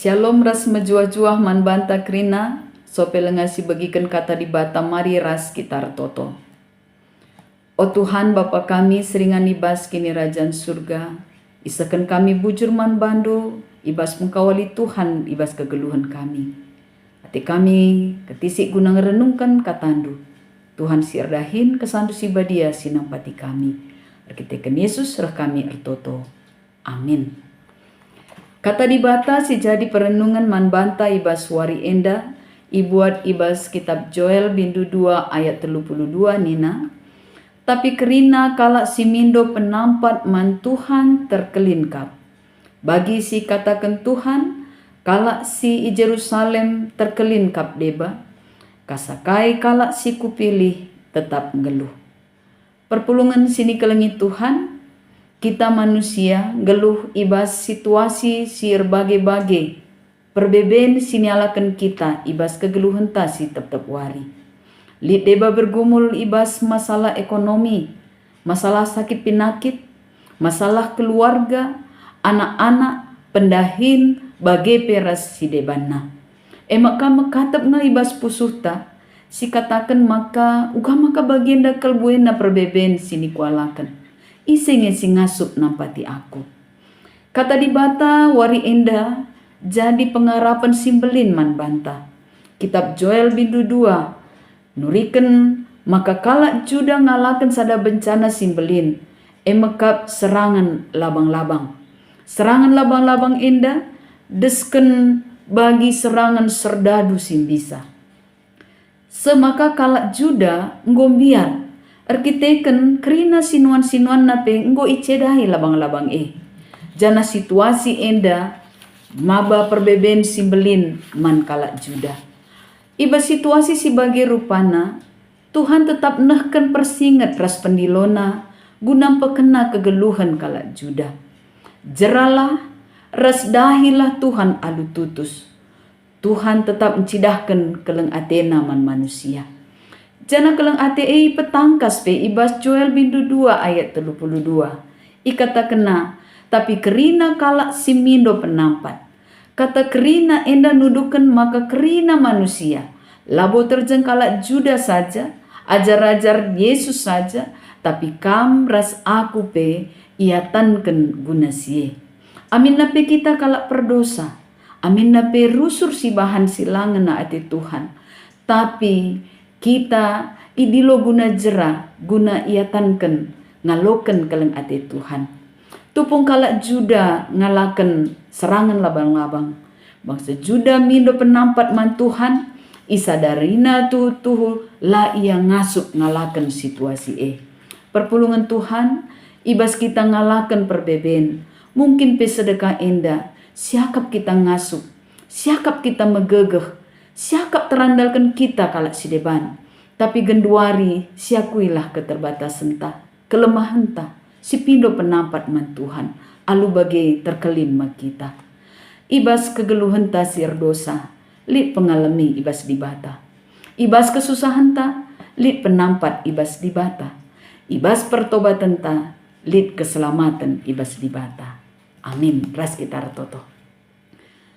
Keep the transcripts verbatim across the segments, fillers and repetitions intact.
Shalom ras mejuah-juah man banta kerina, sope lenga sibegiken Kata Dibata mari ras kita ertoto. O Tuhan, Bapa kami si ringan i bas Kinirajan Surga, isehken kami bujur man baNdu i bas pengkawali Tuhan i bas kegeluhen kami. Ate kami ketisik guna ngerenungken KataNdu. Tuhan si erdahin, kesanNdu si badia si nampati kami. Erkiteken Yesus reh kami ertoto. Amin. Kata Dibata si jadi perenungen man banta i bas wari enda ibuat i bas kitab Joel bindu dua ayat telu puluh dua nina, "Tapi kerina kalak si mindo penampat man Tuhan terkelin kap. Bagi si kataken Tuhan, kalak si i Jerusalem terkelin kap deba, kasakai kalak si kupilih tetap nggeluh." Perpulungen si nikelengi Tuhan, kita manusia nggeluh i bas situasi si erbage-bage, perbeben si nialaken kita i bas kegeluhenta si tep-tep wari. Lit deba bergumul i bas masalah ekonomi, masalah sakit pinakit, masalah keluarga, anak-anak, pendahin, bage pe ras si debanna. E maka mekatep nge i bas pusuhta, si kataken maka uga maka bagenda kal buena perbeben si nikualaken. Ise nge si ngasup nampati aku? Kata Dibata wari enda jadi pengarapen si mbelin man banta. Kitab Joel bindu dua nuriken maka kalak Juda ngalaken sada bencana si mbelin, e mekap serangen labang-labang. Serangen labang-labang enda desken bagi serangen serdadu si mbisa. Semaka kalak Juda enggo mbiar, erkiteken kerina sinuan-sinuanna pe enggo icedahi labang-labang e. Janah situasi enda maba perbeben si mbelin man kalak Juda. I bas situasi si bage rupana, Tuhan tetap nehken persinget ras pendiloNa guna mpekena kegeluhen kalak Juda. Jeralah ras dahilah Tuhan alu tutus. Tuhan tetap ncidahken keleng ateNa man manusia. Janah keleng ate e ipetangkas pe i bas Joel bindu dua ayat telu puluh dua. IkatakenNa, "Tapi kerina kalak si mindo penampat." Kata kerina enda nuduhken maka kerina manusia, labo terjeng kalak Juda saja, ajar-ajar Yesus saja, tapi kam ras aku pe iatanken guna si e. Aminna pe kita kalak perdosa, aminna pe rusur sibahan si la ngena ate Tuhan, tapi kita idilo guna jera, guna iatanken ngaloken keleng ate Tuhan. Tupung kalak Juda ngalaken serangen labang-labang, bangsa Juda mindo penampat man Tuhan, isadarina tuhu-tuhu la ia ngasup ngalaken situasi e. Perpulungen Tuhan, i bas kita ngalaken perbeben, mungkin pe sedekah enda, siakap kita ngasup, siakap kita megegeh, siakap terandalken kita kalak si deban. Tapi genduari siakuilah keterbatasenta, kelemahenta, si pindo penampat man Tuhan, alu bage terkelin me kita. I bas kegeluhenta si erdosa, lit pengalemi i bas Dibata. I bas kesusahenta, lit penampat i bas Dibata. I bas pertobatenta, lit keselamaten i bas Dibata. Amin. Ras kita ertoto.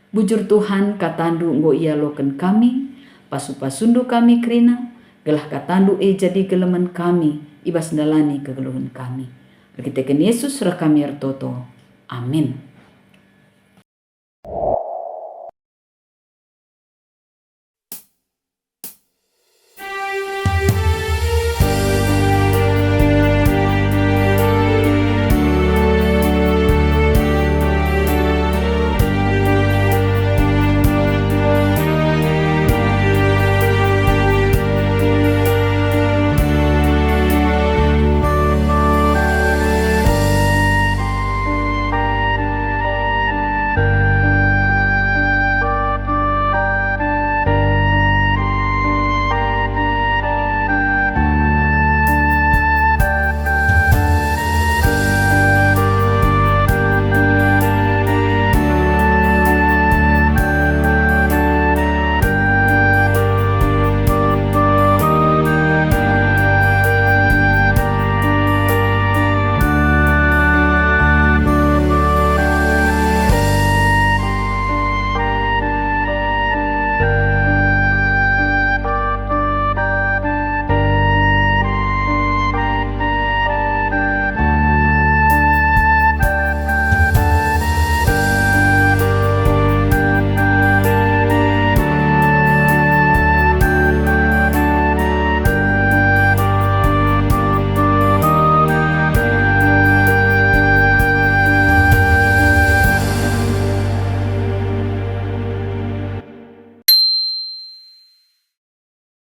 Bujur Tuhan, KataNdu enggo ialoken kami, pasu-pasuNdu kami kerina, gelah KataNdu e jadi gelemen kami i bas ndalani kegeluhen kami. Erkiteken Yesus reh kami ertoto. Amin.